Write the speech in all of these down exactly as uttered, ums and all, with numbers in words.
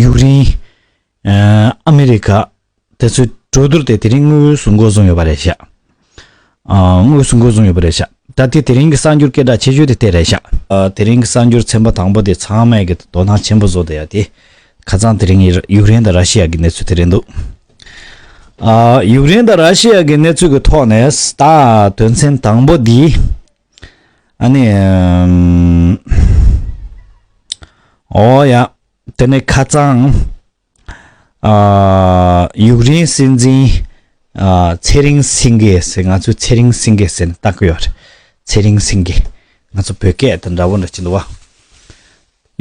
ཡུཀ་རེན། ཨ་མེ་རི་ཀ་དེ་ཚོའི་གྲོས་བསྡུར་དེ་དེ་རིང་དངོས་སུ་འགོ་བཟུང་ཡོད་པ་རེད་ཤག་ཨ་དངོས་སུ་འགོ་བཟུང་ཡོད་པ་རེད་ཤག་ད་དེ་དེ་རིང་གི་གསར་འགྱུར་སྐད་གྲགས་ཆེ་ཤོས་དེ་དེ་རེད་ཤག་ཨ་དེ་རིང་གི་གསར་འགྱུར་ཚན་པ་དང་པོ་དེ་ཚང་མས་ཀྱི་དོ་སྣང་ཆེན་པོ་བཟོ་བསྡད་ཡ་དེ་ཁ་སང་དེ་རིང་ཡུཀ་རེན་དང་ར་ཤི་ཡ་གི་གནས་ཚུལ་དེ་རེད་འདུག་ཨ་ཡུཀ་རེན་དང་ར་ཤི་ཡ་གི་གནས་ཚུལ་གྱི་ཐོག་ནས་ད་དོན་ཚན་དང་པོ་འདི། ཨ་ནི། ཨམ། ཨོ་ཡ། དེ་ནས་ཁ་སང་། ཨ། ཡུཀ་རེན་སྲིད་འཛིན། ཨ། ཚེ་རིང་སེང་གེ་ཟེར། ང་ཚོས་ཚེ་རིང་སེང་གེ་ཟེར་ནས་བཏགས་ཀྱི་ཡོད་རེད། ཚེ་རིང་སེང་གེ། ང་ཚོ་བོད་སྐད་དང་འདྲ་བོ་འདྲ་ཅིག་འདུག་བ།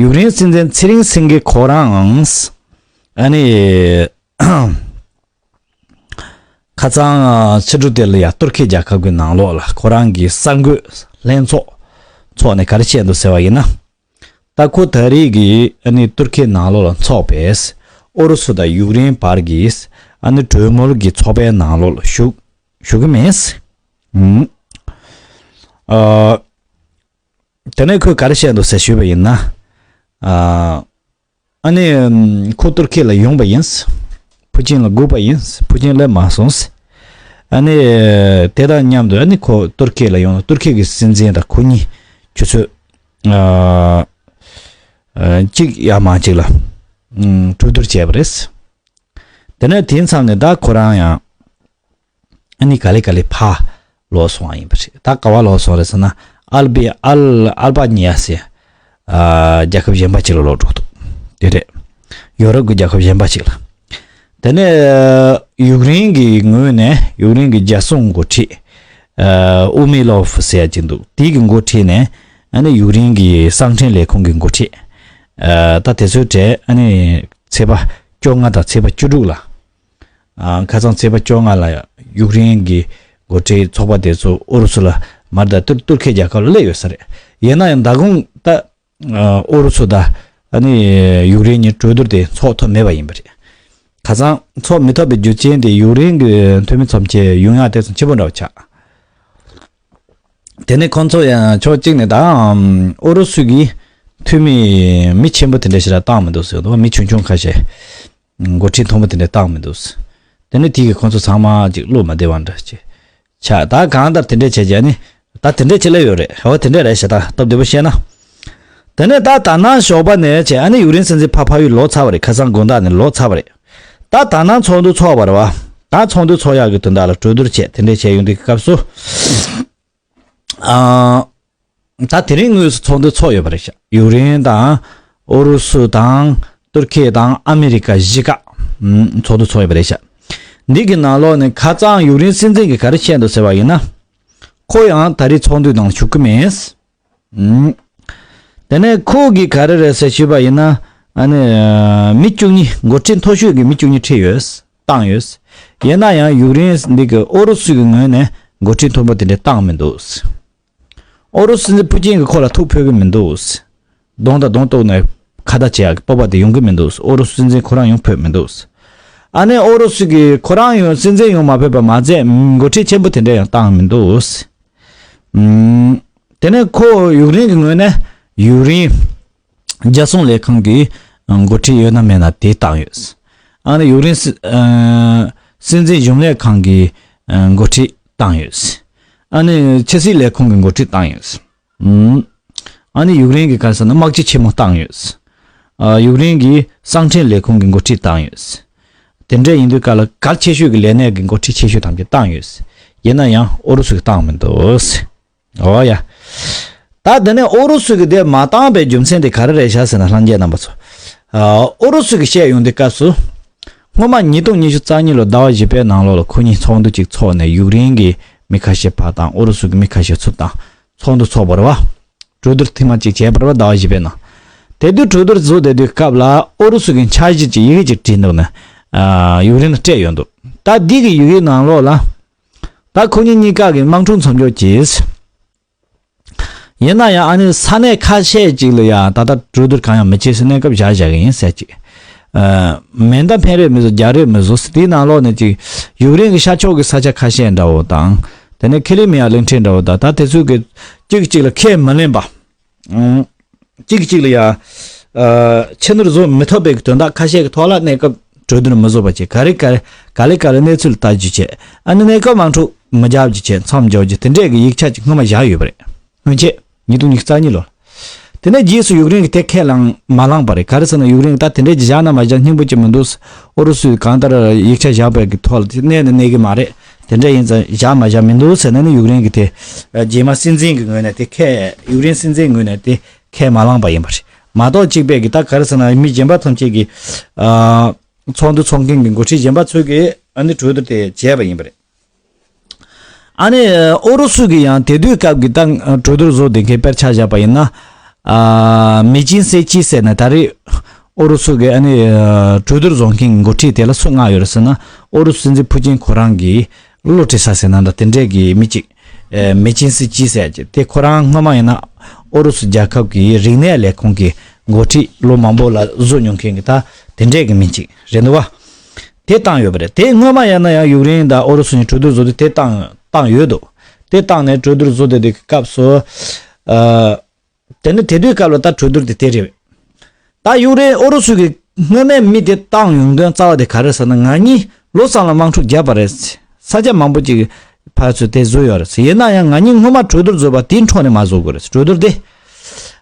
ཡུཀ་རེན་སྲིད་འཛིན་ཚེ་རིང་སེང་གེ་ཁོ་རང་། ཨ་ནི། ཁ་སང་ཕྱི་དྲོ་དེ་ལ་ཡ་ཏུར་ཁེ་རྒྱལ་ཁབ་ཀྱི་ནང་ལོགས་ལ་ཁོ་རང་གི་གསར་འགོད་ལྷན་ཚོགས་འཚོགས་ནས་ག་རེ་བཤད་འདུག་ཟེར་བ་ཡིན་ན། ད་ཁོ་ད་རེས་ཀྱི་ཨ་ནི་ཏུར་ཁེ་ནང་ལོགས་ལ་འཚོགས་པའི་ཨུ་རུ་སུ་དང་ཡུཀ་རེན་བར་གྱི་ཨ་ནི་གྲོས་མོལ་གྱི་ཚོགས་པའི་ནང་ལོགས་ལ་ཞུགས་ཞུགས་ཀྱི་མེད། ཨུམ། ཨ། དེ་ནས་ཁོས་ག་རེ་བཤད་འདུག་ཟེར་ཞུས་པ་ཡིན་ན། ཨ། ཨ་ནི། ཁོ་ཏུར་ཁེ་ལ་ཡོང་པ་ཡིན། ཕུ་ཅིན་ལ་སྒུག་པ་ཡིན། ཕུ་ཅིན་སླེབས་མ་སོང་། ཨ་ནི། དེ་དང་མཉམ་དུ་ཨ་ནི་ཁོ་ཏུར་ཁེ་ལ་ཡོང་ན་ཏུར་ཁེ་གི་སྲིད་འཛིན་དང་ཁོ་གཉིས་ཆུ་ཚོད། ཨ། ཨ། གཅིག་ཡར་མར་གཅིག་ལ། ཨུམ། གྲོས་བསྡུར་བྱས་པ་རེད། དེ་ནས་དེའི་མཚམས་ནས་ད་ཁོ་རང་ཡང་། ཨ་ནི་ག་ལེ་ག་ལེ་ཕར་ལོག་སོང་བ་ཡིན་པ་རེད། ད་ག་བ་ལོག་སོང་རེད་ཟེར་ན། ཨལ་བི་ཨལ་ཨལ་བ་ཉི་ཡ་ཟེར། ཨ། རྒྱལ་ཁབ་གཞན་པ་ཅིག་ལ་ལོག་འགྲོ་འདུག་དེ་རེད། ཡོ་རོབ་ཀྱི་རྒྱལ་ཁབ་གཞན་པ་ཅིག་ལ། དེ་ནས་ཡུཀ་རེན་གྱི་ངོས་ནས་ཡུཀ་རེན་གྱི་རྒྱལ་སྲུང་འགོ་ཁྲིད། ཨ། ཨུ་མི་ལོ་ཧྥུ་ཟེར་ཡ་ཅིག་འདུག་དེ་གི་འགོ་ཁྲིད་ནས་ཨ་ནི་ཡུཀ་རེན་གྱི་གསང་འཕྲིན་ལས་ཁུངས་ཀྱི་འགོ་ཁྲིད། ཨ། ད་དེ་ཚོའི་གྲས་ཨ་ནི་ཚེས་པ་བཅོ་ལྔ་དང་ཚེས་པ་བཅུ་དྲུག་ལ། ཨ། ཁ་སང་ཚེས་པ་བཅོ་ལྔ་ལ་ཡུཀ་རེན་གྱི་འགོ་ཁྲིད་ཚོགས་པ་དེ་ཚོ་ཨུ་རུ་སུ་ལ་མར་ད་ཏུར་ཏུར་ཁེ་རྒྱལ་ཁབ་ལ་སླེབས་ཡོད་ས་རེད། ཡིན་ན་ཡང་མདང་དགོང་ད། ཨ། ཨུ་རུ་སུ་དང་ཨ་ནི་ཡུཀ་རེན་གཉིས་གྲོས་བསྡུར་དེ་འཚོགས་ཐུབ་མེད་པ་ཡིན་པ་རེད། ཁ་སང་འཚོགས་མི་ཐུབ་པའི་རྒྱུ་རྐྱེན་དེ་ཡུཀ་རེན་གྱི་འཐུས་མི་ཚོམས་ཆེ་ཡོང་ཡག་དེ་ཚོ་ཆེན་པོ་འདྲ་བོ་ཆགས། དེ་ནས་ཁོང་ཚོ་ཡང་ཕྱོགས་གཅིག་ནས་ད་ཨུ་རུ་སུ་གི་འཐུས་མི་མི་ཆེན་པོ་དེ་འདྲ་ཞིག་ལ་བཏང་མི་འདུག་ཟེར་འདུག་མི་ཆུང་ཆུང་ཁ་ཤས། འགོ་ཁྲིད་མཐོན་པོ་དེ་འདྲ་བཏང་མི་འདུག་དེ་ནས་དེ་གིས་ཁོང་ཚོ་ཚང་མ་ཅིག་བློ་མ་བདེ་བ་འདྲ་ཅིག་ཆགས། ད་གང་ལྟར་དེ་འདྲ་བྱས་རྗེས་ནི་ད་དེ་འདྲ་བྱེད་ལེ་ཡོད་རེད། འོ་དེ་འདྲ་རེད་ཤག་ད་སྟབས་བདེ་པོ་བཤད་ན། དེ་ནས་ད་ད་ནངས་ཞོགས་པ་ནས་བྱས་ཨ་ནི་ཡུཀ་རེན་སྲིད་འཛིན་ཕ་ཕ་ཡུལ་ལོག་ཚར་བ་རེད། ཁ་སང་དགོང་དག་ནས་ལོག་ཚར་བ་རེད། ད་ད་ནངས་ཚོགས་འདུ་ཚོགས་པ་རེད་བ། ད་ཚོགས་འདུ་ཚོགས་ཡག་གི་དོན་དག་ལ་གྲོས་བསྡུར་བྱས་དེ་འདྲ་བྱས་ཡོང་དུས་སྐབས་སུ། ཨ། ད་དེ་རིང་དངོས་སུ་ཚོགས་འདུ་ཚོགས་ཡོད་པ་རེད་ཤག་ཡུཀ་རེན་དང་། ཨུ་རུ་སུ་དང་། ཏུར་ཁེ་དང་ཨ་མི་རི་ཀ་བཞི་ཀ་ཨུམ། ཚོགས་འདུ་ཚོགས་ཡོད་པ་རེད་ཤག་འདི་གི་ནང་ལོགས་ནས་ཁ་སང་ཡུཀ་རེན་སྲིད་འཛིན་གྱིས་ག་རེ་བཤད་འདུག་ཟེར་བ་ཡིན་ན། ཁོ་ཡང་ད་རེས་ཚོགས་འདུའི་ནང་ཞུགས་ཀྱི་མེད། ཨུམ། དེ་ནས་ཁོ་གིས་ག་རེ་རེད་ཟེར་ཞུས་པ་ཡིན་ན། ཨ་ནི། མི་བཅུ་གཉིས་འགོ་ཁྲིད་མཐོ་ཤོས་ཀྱི་མི་བཅུ་གཉིས་ཁྲིད་ཡོད། བཏང་ཡོད། ཡིན་ན་ཡང་ཡུཀ་རེན་འདི་གི་ཨུ་རུ་སུ་གི་ངོས་ནས་འགོ་ཁྲིད་མཐོན་པོ་དེ་འདྲ་བཏང་མི་འདུག་ཨུ་རུ་སུ་ཕུ་ཅིན་གྱིས་ཁོ་ལ་ཐུགས་ཕོད་ཀྱི་མི་འདུག་གདོང་དང་གདོང་གཏུག་ནས་ཁ་བརྡ་བྱེད་ཡག་གི་སྤོབས་པ་དེ་ཡོང་གི་མི་འདུག་ཨུ་རུ་སུ་སྲིད་འཛིན་ཁོ་རང་ཡོང་ཕོད་མི་འདུག་ཨ་ནི་ཨུ་རུ་སུ་གིས་ཁོ་རང་ཡོང་སྲིད་འཛིན་ཡོང་མ་ཕོད་པ་མ་ཟད་འགོ་ཁྲིད་ཆེན་པོ་དེ་འདྲ་ཡང་བཏང་མི་འདུག་ཨུམ། དེ་ནས་ཁོ་ཡུཀ་རེན་གྱི་ངོས་ནས་ཡུཀ་རེན་རྒྱལ་སྲུང་ལས་ཁང་གི་འགོ་ཁྲིད་ཡོད་ན་མེད་ན་དེ་བཏང་ཡོད། ཨ་ནི་ཡུཀ་རེན་སྲི་ཨ་སྲིད་འཛིན་གཞུང་ལས་ཁང་གི་འགོ་ཁྲིད་བཏང་ཡོད། ཨ་ནི་ཕྱི་སྲིད་ལས་ཁུངས་ཀྱི་འགོ་ཁྲིད་བཏང་ཡོད། ཨུམ། ཨ་ནི་ཡུཀ་རེན་གྱི་ག་རེ་ཟེར་ན་དམག་སྤྱི་ཆེན་མོ་བཏང་ཡོད། ཨ། ཡུཀ་རེན་གྱི་གསང་འཕྲིན་ལས་ཁུངས་ཀྱི་འགོ་ཁྲིད་བཏང་ཡོད། དེ་འདྲ་ཡིན་དུས་ག་ལ་གལ་ཆེ་ཤོས་ཀྱི་ལས་གནས་ཀྱི་འགོ་ཁྲིད་ཆེ་ཤོས་ཐམས་ཅད་བཏང་ཡོད། ཡིན་ན་ཡང་ཨུ་རུ་སུ་གིས་བཏང་མི་འདུག་འོ་ཡ། ད་དེ་ནས་ཨུ་རུ་སུ་གིས་དེ་མ་བཏང་པའི་རྒྱུ་མཚན་དེ་ག་རེ་རེད་ཤག་ཟེར་ན་ལྷན་རྒྱས་རྣམ་པ་ཚོ། ཨ། ཨུ་རུ་སུ་གིས་བཤད་ཡོང་དུས་སྐབས་སུ། སྔོན་མ་ཉིས་སྟོང་ཉི་ཤུ་རྩ་གཉིས་ལོ་ཟླ་བ་བཞི་པའི་ནང་ལོགས་ལ་ཁོ་གཉིས་ཚོགས་འདུ་གཅིག་ཚོགས་ནས་ཡུཀ་རེན་གྱི་མི་ཁ་ཤས་ཕར་དང་ཨུ་རུ་སུ་གི་མི་ཁ་ཤས་ཚུར་དང་ཚོགས་འདུ་ཚོགས་པ་རེད་བ། གྲོས་བསྡུར་ཐེངས་མ་གཅིག་བྱས་པ་རེད་བ་ཟླ་བ་བཞི་པའི་ནང་། དེ་དུས་གྲོས་བསྡུར་བཟོ་བསྡད་དུས་སྐབས་ལ་ཨུ་རུ་སུ་གི་འཆར་གཞི་གཅིག་ཡི་གེ་གཅིག་བྲིས་འདུག་ནས། ཨ། ཡུཀ་རེན་ལ་སྤྲད་ཡོད་འདུག་ད་འདི་གི་ཡི་གེ་ནང་ལོགས་ལ། ད་ཁོ་གཉིས་གཉིས་ཀ་གི་དམག་འཁྲུག་མཚམས་འཇོག་གྱིས། ཡིན་ན་ཡང་ཨ་ནི་ས་གནས་ཁ་ཤས་ཅིག་ལ་ཡང་ད་ལྟ་གྲོས་བསྡུར་གང་ཡང་མི་བྱེད་ཟེར་གནས་སྐབས་བཞག་བཞག་གི་ཡིན་ཟེར་ཅིག་ཨ། མེ་མདའ་འཕེན་རེས་མི་བཟོ་རྒྱག་རེས་མི་བཟོ་ཟེར་དེའི་ནང་ལོགས་ནས་ཅིག་ཡུཀ་རེན་གྱི་ཤར་ཕྱོགས་ཀྱི་ས་ཆ་ཁ་ཤས་འདྲ་བོ་དང་། དེ་ནས་ཁི་ལི་མི་ཡ་གླིང་ཕྲན་འདྲ་བོ་དང་ད་དེ་ཚོའི་གི་གཅིག་གཅིག་ལ་ཁས་མི་ལེན་པ། ཨང་། གཅིག་གཅིག་ལ་ཡ། ཨ། ཨ་ཕྱི་ནུར་བཟོ་མི་ཐུབ་པའི་གི་དོན་དག་ཁ་ཤས་ཀྱི་ཐོག་ལ་གནས་སྐབས་གྲོས་བསྡུར་མི་བཟོ་བ་བྱས། ག་རེ་ག་རེ་ག་ལེ་ག་ལེ་གནས་ཚུལ་ལྟ་རྒྱུ་བྱས། ཨ་ནི་གནས་སྐབས་དམག་འཁྲུག་མི་རྒྱག་རྒྱུ་བྱས། མཚམས་འཇོག་རྒྱུ་དེ་འདྲས་ཀྱི་ཡིག་ཆ་ཅིག་སྔོན་མ་བཞག་ཡོད་པ་རེད། སྔོན་ཆད་ཉིས་སྟོང་ཉི་ཤུ་རྩ་གཉིས་ལོ། དེ་ནས་རྗེས་སུ་ཡུཀ་རེན་གྱིས་དེ་ཁས་བླངས་མ་བླངས་པ་རེད། ག་རེ་ཟེར་ན་ཡུཀ་རེན་གྱིས་ད་དེ་འདྲས་ཀྱི་བཞག་ན་མ་བཞག་སྙིང་པོ་ཅིག་མི་འདུག། ཨུ་རུ་སུས་གང་ལྟར་ཡིག་ཆ་བཞག་པའི་གི་ཐོག་ལ་དེ་གནས་ནས་གནས་གི་མ་རེད། དེ་འདྲས་ཡིན་ཙང་བཞག་མ་བཞག་མི་འདུག་ཟེར་ནས་ནི་ཡུཀ་རེན་གྱིས་དེ་རྗེས་མ་སྲིད་འཛིན་གྱི་ངོས་ནས་དེ་ཁས་ཡུཀ་རེན་སྲིད་འཛིན་ངོས་ནས་དེ་ཁས་མ་བླངས་པ་ཡིན་པ་རེད། མ་གཏོགས་གཅིག་པས་གི་ད་ག་རེ་ཟེར་ན་མི་གཞན་པ་ཐམས་ཅད་ཀྱི་ཨ་ཚོགས་འདུ་ཚོགས་མཁན་གྱི་འགོ་ཁྲིད་གཞན་པ་ཚོས་གི་ཨ་ནི་གྲོས་བསྡུར་དེ་བྱས་པ་ཡིན་པ་རེད། ཨ་ནི་ཨུ་རུ་སུ་གིས་ཡང་དེ་དུས་སྐབས་ཀྱི་ད་གྲོས་བསྡུར་བཟོ་བསྡད་མཁན་དཔེར་ཆ་བཞག་པ་ཡིན་ན། ཨ་མེ་ཅིན་སེ་ཅི་ཟེར་ནས་ད་རེས་ཨུ་རུ་སུ་གི་ཨ་ནི་གྲོས་བསྡུར་བཟོ་མཁན་འགོ་ཁྲིད་དེ་ལ་སུ་མངགས་ཡོད་རེད་ཟེར་ན། ཨུ་རུ་སུ་སྲིད་འཛིན་ཕུ་ཅིན་ཁོ་རང་གི་བློ་འདྲི་ས་ཟེར་ན་འདྲ་དེ་འདྲས་ཀྱི་མི་གཅིག་ཨེ་མེ་ཅིན་སེ་ཅི་ཟེར་གྱི་དེ་ཁོ་རང་སྔོན་མ་ཡིན་ན་ཨུ་རུ་སུ་རྒྱལ་ཁབ་ཀྱི་རིག་གནས་ལས་ཁུངས་ཀྱི་འགོ་ཁྲིད་ལོ་མང་པོ་ལ་བཟོ་མྱོང་མཁན་གྱི་ད་དེ་འདྲས་ཀྱི་མི་གཅིག་རེད་འདུག་བ། དེ་བཏང་ཡོད་པ་རེད། དེ་སྔོན་མ་ཡང་ན་ཡང་ཡུཀ་རེན་དང་ཨུ་རུ་སུ་གཉིས་གྲོས་བསྡུར་བཟོ་དུས་དེ་བཏང་བཏང་ཡོད་འདུག། དེ་བཏང་ནས་གྲོས་བསྡུར་བཟོ་དེ་དེ་གི་སྐབས་སུ། ཨ་དེ་ནི་དེ་དུས་སྐབས་ལ་ད་གྲོས་བསྡུར་དེ་དེ་རེད། ད་ཡུཀ་རེན་ཨུ་རུ་སུ་གི་སྔོན་མའི་མི་དེ་བཏང་ཡོང་དོན་རྩ་བ་དེ་ག་རེ་ཟེར་ན། ང་གཉིས་ལོ་ཙམ་ལ་དམག་འཁྲུག་བརྒྱབ་པ་རེད། ས་ཆ་མང་པོ་ཅིག་ཕར་ཚུར་དེ་བཟོས་ཡོད་རེད། ཡིན་ན་ཡང་ང་གཉིས་སྔོན་མ་གྲོས་བསྡུར་བཟོས་པ་དེའི་འཕྲོ་ནས་མ་བཟོ་དགོས་རེད། གྲོས་བསྡུར་དེ།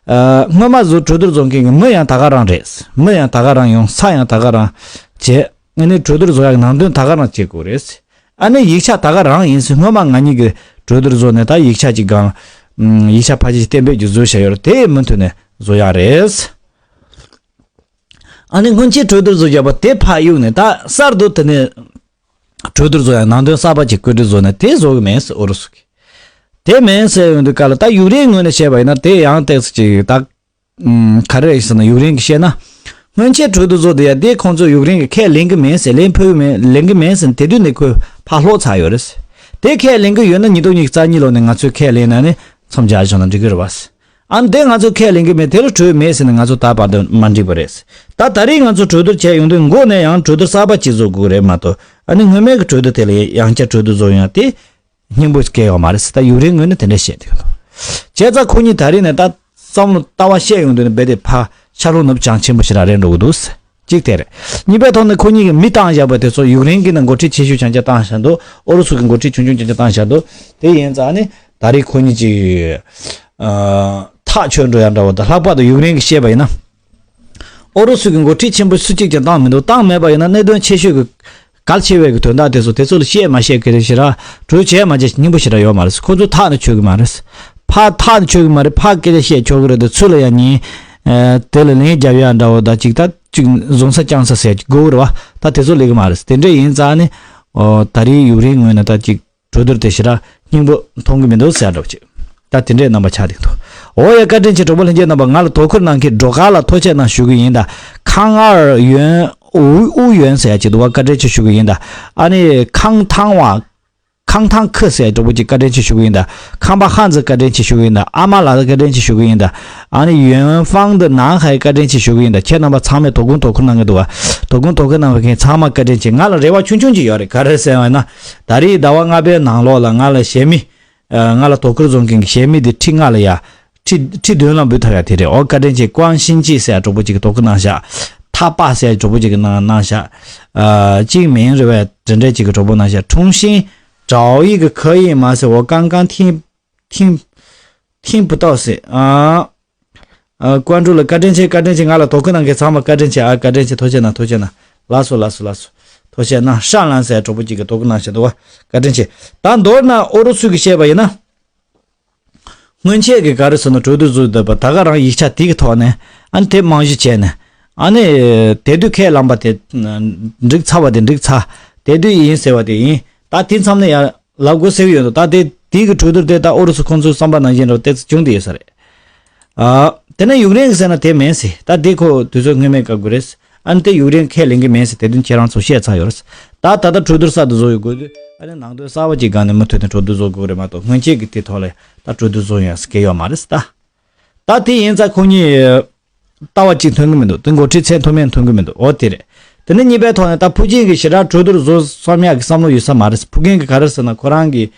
ཨ་སྔོན་མ་བཟོ་གྲོས་བསྡུར་བཟོ་མཁན་གྱི་མི་ཡང་ད་ག་རང་རེད། མི་ཡང་ད་ག་རང་ཡོང་། ས་ཡང་ད་ག་རང་བྱས། ཨ་ནི་གྲོས་བསྡུར་བཟོ་ཡག་ནང་དོན་ད་ག་རང་བྱེད་དགོས་རེད། ཨ་ནི་ཡིག་ཆ་ད་ག་རང་ཡིན་ཟེར། སྔོན་མ་ང་གཉིས་ཀྱི་གྲོས་བསྡུར་བཟོ་ནས་ད་ཡིག་ཆ་ཅིག་སྒང་། ཨམ་ཡིག་ཆ་ཕལ་ཆེར་གཏན་འབེབས་ཀྱི་བཟོས་བཞག་ཡོད་རེད། དེ་མུ་མཐུད་ནས་བཟོ་ཡག་རེད། ཨ་ནི་སྔོན་ཆད་གྲོས་བསྡུར་བཟོ་བཞག་པ་དེ་ཕར་གཡུགས་ནས་ད་གསར་དུ་དེ་ནས་གྲོས་བསྡུར་བཟོ་ཡག་ནང་དོན་གསར་པ་ཅིག་བཀོད་སྒྲིག་བཟོ་ནས་དེ་བཟོ་གི་མེད་ཟེར་ཨུ་རུ་སུ་གིས། དེ་མེད་ཟེར་ཡོང་དུས་སྐབས་ལ་ད་ཡུཀ་རེན་ངོས་ནས་བཤད་པ་ཡིན་ན་དེ་ཡང་ཏོག་ཙམ་ཅིག་ད། ཨུམ། ག་རེ་རེད་ཟེར་ན་ཡུཀ་རེན་གྱིས་བཤད་ན། སྔོན་ཆད་གྲོས་བསྡུར་བཟོ་དེ་ཡ་དེ་ཁོང་ཚོས་ཡུཀ་རེན་གྱིས་ཁས་ལེན་གྱི་མེད་ཟེར། ལེན་ཕོད་ཀྱི་མེད། ལེན་གྱི་མེད་ཟེར་ནས་དེ་དུས་ནས་ཁོས་ཕར་ལྷོག་ཚར་ཡོད་རེད། དེ་ཁས་ལེན་གྱི་ཡོད་ན་ཉིས་སྟོང་ཉི་ཤུ་རྩ་གཉིས་ལོ་ནས་ང་ཚོས་ཁས་ལེན་ན་ནི་མཚམས་སྦྱར་བྱུང་ན་འགྲིག་གི་རེད་བ། ཨ་ནི་དེ་ང་ཚོས་ཁས་ལེན་གྱི་མེད། དེ་ལ་གྲོས་མེད་ཟེར་ནས་ང་ཚོ་ད་བར་དུ་མ་འགྲིག་པ་རེད། ད་ད་རེས་ང་ཚོ་གྲོས་བསྡུར་བྱས་ཡོང་དུས་མགོ་ནས་ཡང་གྲོས་བསྡུར་གསར་པ་ཅིག་བཟོ་དགོས་རེད་མ་གཏོགས། ཨ་ནི་སྔོན་མའི་གི་གྲོས་བསྡུར་དེ་ལ་ཡང་བསྐྱར་གྲོས་བསྡུར་བཟོ་ཡོང་ཡ་དེ། སྙིང་པོ་སྐྱེ་ཡོད་མ་རེད་ཟེར། ད་ཡུཀ་རེན་ངོས་ནས་དེ་འདྲ་བཤད་འདུག། བྱས་ཙང་ཁོ་གཉིས་ད་རེས་ནས་ད་བསམ་བློ་ལྟ་བ་བཤད་ཡོང་དུས་ནས་རྦད་དེ་ཕར་ཤར་ལྷོ་ནུབ་བྱང་ཆེན་པོ་ཞེ་དྲག་རེད་འགྲོ་གི་འདུག། གཅིག་དེ་རེད། གཉིས་པའི་ཐོག་ནས་ཁོ་གཉིས་ཀྱིས་མི་བཏང་བཞག་པ་དེ་ཚོ་ཡུཀ་རེན་གྱིས་ནི་འགོ་ཁྲིད་ཆེ་ཤོས་རྐྱང་རྐྱང་བཏང་བཞག་འདུག། ཨུ་རུ་སུ་གི་འགོ་ཁྲིད་ཆུང་ཆུང་རྐྱང་རྐྱང་བཏང་བཞག་འདུག། དེ་ཡིན་ཙང་ནི་ད་རེས་ཁོ་གཉིས་ཀྱིས་ཨ་ཐག་ཆོད་འགྲོ་ཡ་འདྲ་བོ་དང་། ལྷག་པར་དུ་ཡུཀ་རེན་གྱིས་བཤད་པ་ཡིན་ན། ཨུ་རུ་སུ་གི་འགོ་ཁྲིད་ཆེན་པོ་སུ་གཅིག་ཀྱང་བཏང་མི་འདུག། བཏང་མེད་པ་ཡིན་ན་གནད་དོན་ཆེ་ཤོས་ཀྱི་གལ་ཆེ་བའི་གི་དོན་དག་དེ་ཚོ་དེ་ཚོ་ལ་བཤད་མ་བཤད་གི་རེད་ཞེ་དྲག། གྲོས་བྱས་མ་བྱས་སྙིང་པོ་ཞེ་དྲག་ཡོད་མ་རེད། ཁོ་ཚོ་ཐག་ནི་ཆོད་གི་མ་རེད། ཕར་ཐག་ནི་ཆོད་གི་མ་རེད། ཕར་སྐད་ཆ་བཤད་ཆོག་གི་རེད་དེ། ཚུར་ལ་ཡང་ཉན། ཨ་དེ་ལ་ལན་རྒྱབ་ཡ་འདྲ་བོ་དང་། ཅིག་ད་ཅིག་བཟུང་ས་བཅང་ས་ཟེར་གི་དགོས་རེད་བ། ད་དེ་ཚོ་ལེགས་གི་མ་རེད། དེ་འདྲ་ཡིན་ཙང་ནི་ཨོ་ད་རེས་ཡུཀ་རེན་ངོས་ནས་ད་ཅིག་གྲོས་བསྡུར་དེ་ཞེ་དྲག་སྙིང་པོ་མཐོང་གི་མི་འདུག་ཟེར་འདྲ་བོ་ཅིག། ད་དེ་འདྲའི་རྣམ་པ་ཆགས་བསྡད་འདུག། འོ་ཡ། བཀའ་དྲིན་ཆེ། གྲོགས་པོ་ལྷན་རྒྱས་རྣམ་པ། ང་ལ་དོ་ཁུར་གནང་མཁན་སྒྲོལ་དཀར་ལ་ཐུགས་རྗེ་གནང་ཞུ་གི་ཡིན་ད། ཁང་ཨར་ཡོན་ཨུ་ཨུ་ཡོན་ཟེར་ཡ་ཅིག་འདུག་བ། བཀའ་དྲིན་ཆེ་ཞུ་གི་ཡིན་ད། ཨ་ནི་ཁང་ཐང་བ། ཁང་ཐང་ཁུ་ཟེར་ཡ་གྲོགས་པོ་ཅིག་བཀའ་དྲིན་ཆེ་ཞུ་གི་ཡིན་ད། ཁང་པ་ཧང་ཙི་བཀའ་དྲིན་ཆེ་ཞུ་གི་ཡིན་ད། ཨ་མ་ལགས་བཀའ་དྲིན་ཆེ་ཞུ་གི་ཡིན་ད། ཨ་ནི་ཡོན་ཧྥང་དུ་ནང་ཧའི་བཀའ་དྲིན་ཆེ་ཞུ་གི་ཡིན་ད། ཁྱེད་རྣམ་པ་ཚང་མས་དོ་དགོང་དོ་ཁུར་གནང་གི་འདུག་བ། དོ་དགོང་དོ་ཁུར་གནང་བའི་མཁན་ཚང་མ་བཀའ་དྲིན་ཆེ། ང་ལ་རེ་བ་ཆུང་ཆུང་ཅིག་ཡོད་རེད། ག་རེ་ཟེར་བ་ན། ད་རེས་ཟླ་བ་ལྔ་པའི་ནང་ལོགས་ལ་ང་ལ་གཞས་མི། ཨ་ང་ལ་དོ་ཁུར་བཟོ་མཁན་གྱི་གཞས་མི་དེ་ཁྲི་ལྔ་ལ་ཡ། ཁྲི་ཁྲི་བདུན་ལ་འབུད་ཐུབ་ཡ་དེ་རེད། འོ་བཀའ་དྲིན་ཆེ། ཀུང་ཤིན་ཅི་ཟེར་ཡ་གྲོགས་པོ་ཅིག་གིས་དོ་ཁུར་གནང་ཤག། ཐ་པ་ཟེར་ཡ་གྲོགས་པོ་ཅིག་གིས་གནང་གནང་ཤག། ཨ་ཅིག་མིང་རེད་བས། དེ་འདྲས་ཅིག་གི་གྲོགས་པོ་གནང་ཤག། 重新找一个可以吗ཟེར། 我刚刚听听听不到ཟེར། ཨ་ཨ་ཀོན་ཀྲུའུ་ལ་བཀའ་དྲིན་ཆེ། བཀའ་དྲིན་ཆེ། ང་ལ་དོ་ཁུར་གནང་མཁན་ཚང་མ་བཀའ་དྲིན་ཆེ། ཨ་བཀའ་དྲིན་ཆེ། ཐུགས་རྗེ་གནང་། ཐུགས་རྗེ་གནང་། ལགས་སོ། ལགས་སོ། ལགས་སོ། ཐུགས་རྗེ་གནང་། ཧྲན་ལན་ཟེར་ཡ་གྲོགས་པོ་ཅིག་གིས་དོ་ཁུར་གནང་ཤག་འདུག་བ། བཀའ་དྲིན་ཆེ། ད་མདོར་ན་ཨུ་རུ་སུ་གིས་བཤད་པ་ཡིན་ན། སྔོན་ཆད་ཀྱི་ག་རེ་ཟེར་ན་གྲོས་བསྡུར་བཟོས་བསྡད་པ་ད་ག་རང་ཡིག་ཆ་དེ་གི་ཐོག་ནས། ཨ་ནི་དེ་རྨང་གཞི་བྱས་ནས། ཨ་ནི་དེ་དུས་ཁས་བླངས་པ་དེ་འགྲིག་ཚར་བ་དེ་འགྲིག་ཚར། དེ་དུས་ཡིན་ཟེར་བ་དེ་ཡིན། ད་དེ་མཚམས་ནས་ཡང་ལབ་དགོས་ཟེར་གི་ཡོད་འདུག། ད་དེ་དེ་གི་གྲོས་བསྡུར་དེ་ད་ཨུ་རུ་སུ་ཁོང་ཚོའི་བསམ་པ་ནང་བཞིན་འདྲ་བོ་ཏོག་ཙམ་བྱུང་བསྡད་ཡོད་ས་རེད། ཨ་དེ་ནས་ཡུཀ་རེན་གྱིས་ཟེར་ན་དེ་མིན་ཟེར། ད་དེ་ཁོ་དུས་ཚོད་སྔོན་མའི་སྐབས་དགོས་རེད། ཨ་ནི་དེ་ཡུཀ་རེན་ཁས་ལེན་གྱི་མེད་ཟེར། དེ་དོན་ཁྱེད་རང་ཚོ་བཤད་ཚར་ཡོད་རེད། ད་ད་ལྟ་གྲོས་བསྡུར་གསར་དུ་བཟོ་ཡོད་དགོས་དུས། ཨ་ནི་ནང་དོན་གསར་པ་ཅིག་སྒང་ནས་མུ་མཐུད་ནས་གྲོས་བསྡུར་བཟོ་དགོས་རེད་མ་གཏོགས། སྔོན་ཆད་ཀྱི་དེ་ཐོག་ལ་ད་གྲོས་བསྡུར་བཟོ་ཡོང་ཡ་སྐལ་ཡོད་མ་རེད་ད། ད་དེ་ཡིན་ཙང་ཁོ་གཉིས་ལྟ་བ་གཅིག་མཐུན་གྱི་མི་འདུག། དེ་འགོ་ཁྲིད་མཚན་ཐོགས་མེད་མཐུན་གྱི་མི་འདུག། འོ་དེ་རེད། དེ་ནས་གཉིས་པའི་ཐོག་ནས་ད་ཕུའུ་ཅིན་གྱིས་ཞེ་དྲག་གྲོས་བསྡུར་བཟོ་བསམ་ཡག་གི་བསམ་བློ་ཡོད་ས་མ་རེད། ཕུའུ་ཅིན་གྱིས་ག་རེ་ཟེར་ན་ཁོ་རང་གིས།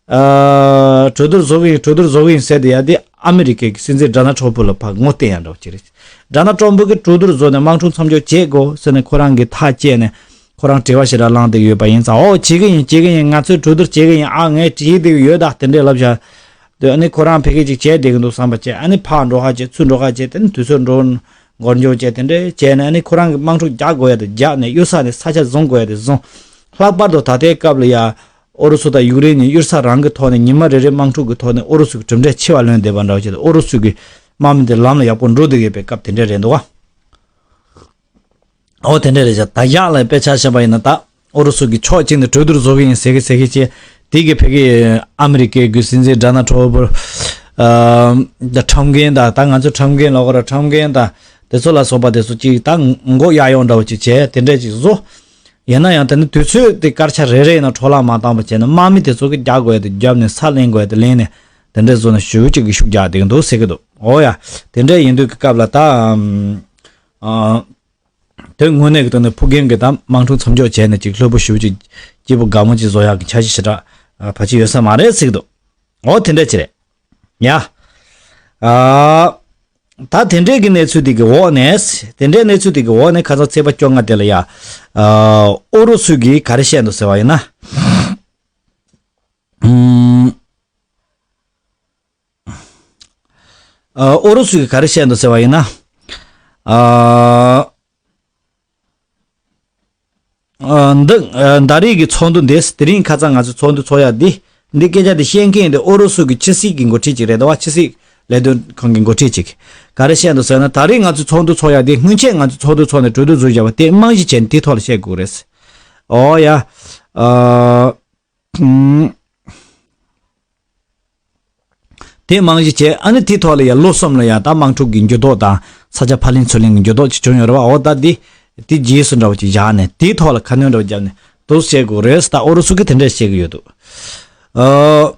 ཨ་གྲོས་བསྡུར་བཟོ་གི་ཡིན། གྲོས་བསྡུར་བཟོ་གི་ཡིན་ཟེར་དེ་ཡ་དེ་ཨ་མི་རི་ཀའི་སྲིད་འཛིན་ཌོ་ནལ་ཊམ་ཕུ་ལ་ཕར་ངོ་བསྟན་ཡ་འདྲ་བོ་ཅིག་རེད། ཌོ་ནལ་ཊམ་ཕུ་གིས་གྲོས་བསྡུར་བཟོས་ནས་དམག་འཁྲུག་མཚམས་འཇོག་བྱེད་དགོས་ཟེར་ནས་ཁོ་རང་གིས་ཐག་བཅད་ནས་ཁོ་རང་དྲི་བ་ཞེ་དྲག་བསླངས་བསྡད་ཡོད་པ་ཡིན་ཙང་། ཨོ་བྱེད་ཀྱི་ཡིན་བྱེད་ཀྱི་ཡིན། ང་ཚོས་གྲོས་བསྡུར་བྱེད་ཀྱི་ཡིན། ཨ་ངས་བྲིས་བསྡད་ཀྱི་ཡོད་ད་དེ་འདྲས་ལབ་བཞག་དེ་ཨ་ནི་ཁོ་རང་ཕ་གི་ཅིག་བྱས་བསྡད་ཀྱི་འདུག་བསམ་པ་བྱས། ཨ་ནི་ཕར་འགྲོ་ཧ་བྱས་ཚུར་འགྲོ་ཧ་བྱས། དེ་ནི་དུས་ཚོད་འགྲོ་འགོར་འགྱོ་བྱས། དེ་འདྲས་བྱས་ནས་ཨ་ནི་ཁོ་རང་གིས་དམག་འཁྲུག་རྒྱག་དགོས་ཡ་དེ་རྒྱག་ནས་གཡུལ་ས་ནས་ས་ཆ་བཟུང་དགོས་ཡ་དེ་བཟུང་། ལྷག་པར་དུ་ད་ལྟའི་སྐབས་ལ་ཡ། ཨུ་རུ་སུ་དང་ཡུཀ་རེན་གཉིས་གཡུལ་ས་རང་གི་ཐོག་ནས་ཉི་མ་རེ་རེ་དམག་འཁྲུག་གི་ཐོག་ནས་ཨུ་རུ་སུ་གི་གྲུབ་འབྲས་ཆེ་བ་ལོན་བསྡད་པ་འདྲ་བ་བྱས་ཏེ། ཨུ་རུ་སུ་གི་དམག་མི་དེ་ལམ་ལ་ཡག་པོ་འགྲོ་བསྡད་ཡོད་པའི་སྐབས་དེ་འདྲས་རེད་འདུག་བ། ཨོ་དེ་འདྲས་རེད་བྱ། ད་ཡག་ལ་དཔེ་ཆ་བཞག་པ་ཡིན་ན་ད་ཨུ་རུ་སུ་གི་ཕྱོགས་གཅིག་ནས་གྲོས་བསྡུར་བཟོ་གི་ཡིན་ཟེར་གི་ཟེར་གི་བྱས། དེ་གི་ཕ་གི་ཨ་མི་རི་ཀའི་གི་སྲིད་འཛིན་ཌོ་ནལ་ཊམ་ཕུ། ཨ་ད་ཊམ་རྒན་དང་། ད་ང་ཚོ་ཊམ་རྒན་ལབ་དགོས་ར། ཊམ་རྒན་དང་དེ་ཚོ་ལ་སོགས་པ་དེ་ཚོ་གཅིག་ད་མགོ་གཡར་ཡོང་འདྲ་བོ་ཅིག་བྱས། དེ་འདྲས་ཅིག་བཟོ། ཡིན་ན་ཡང་དེ་ནི་དུས་ཚོད་དེ་སྐར་ཆ་རེ་རེ་ཡིན་ན་འཕྲོ་བརླག་མ་བཏང་བ་བྱས་ན། དམག་མི་དེ་ཚོ་གིས་རྒྱག་དགོས་ཡ་དེ་བརྒྱབ་ནས། ས་ལེན་དགོས་ཡ་དེ་ལེན་ནས། དེ་འདྲས་བཟོ་ནས་ཞེ་པོ་ཅིག་གི་ཤུགས་རྒྱག་བསྡད་ཀྱི་འདུག་ཟེར་གྱི་འདུག་ཨོ་ཡ། དེ་འདྲས་ཡིན་དུས་ཀྱི་སྐབས་ལ་ད་ཨམ། ཨ། དོན་དངོས་གནས་ཀྱི་ཐོག་ནས་ཕུ་ཀིན་གྱིས་ད་དམག་འཁྲུག་མཚམས་འཇོག་བྱས་ནས་ཅིག་ལྷོད་པོ་ཞེ་པོ་ཅིག་སྐྱིད་པོ་དགའ་མོ་ཅིག་བཟོ་ཡག་གི་འཆར་གཞི་ཞེ་དྲག་ཨ། ཕལ་ཆེར་ཡོད་ས་མ་རེད་ཟེར་གྱི་འདུག་ཨོ་དེ་འདྲས་ཅིག་རེད། ཡ། ཨ། ད་དེ་འདྲས་ཀྱི་གནས་ཚུལ་དེ་གི་འོག་ནས། དེ་འདྲས་གནས་ཚུལ་དེ་གི་འོག་ནས་ཁ་སང་ཚེས་པ་བཅོ་ལྔ་དེ་ལ་ཡ། ཨ། ཨུ་རུ་སུ་གིས་ག་རེ་བཤད་འདུག་ཟེར་བ་ཡིན་ན། ཨུམ། ཨ། ཨུ་རུ་སུ་གིས་ག་རེ་བཤད་འདུག་ཟེར་བ་ཡིན་ན། ཨ། ཨ། འདི། ཨ། ད་རེས་ཀྱི་ཚོགས་འདུ་འདི། དེ་རིང་ཁ་སང་ང་ཚོ་ཚོགས་འདུ་ཚོགས་ཡ་འདི། འདི་སྐད་ཆ་འདི་བཤད་མཁན་འདི་ཨུ་རུ་སུ་གི་ཕྱི་སྲིད་ཀྱི་འགོ་ཁྲིད་ཅིག་རེད་འདུག་བ། ཕྱི་སྲིད་ལས་དོན་ཁང་གི་འགོ་ཁྲིད་ཅིག་ག་རེ་བཤད་འདུག་ཟེར་ན། ད་རེས་ང་ཚོ་ཚོགས་འདུ་ཚོགས་ཡ་འདི་སྔོན་ཆད་ང་ཚོ་ཚོགས་འདུ་ཚོགས་ནས་གྲོས་བསྡུར་བཟོས་བཞག་པ་དེ་རྨང་གཞི་བྱས་ནས་དེའི་ཐོག་ལ་བཤད་དགོས་རེད། ཨོ་ཡ། ཨ། ཨུམ། དེ་རྨང་གཞི་བྱས། ཨ་ནི་དེའི་ཐོག་ལ་ཡ་ལོ་གསུམ་ལ་ཡ་ད་དམག་འཁྲུག་གི་འགྱུར་ལྡོག་དང་ས་ཆ་ཕར་ལེན་ཚུར་ལེན་གྱི་འགྱུར་ལྡོག་ཅིག་བྱུང་ཡོད་རེད་བ། འོ་ད་འདི་དེ་རྗེས་སུ་འདྲ་བོ་ཅིག་བཞག་ནས་དེའི་ཐོག་ལ་ཁ་སྣོན་འདྲ་བོ་བརྒྱབ་ནས་འདུག་བྱེད་དགོས་རེད། ད་ཨུ་རུ་སུ་གིས་དེ་འདྲས་བཤད་ཀྱི་ཡོད་འདུག་ཨ།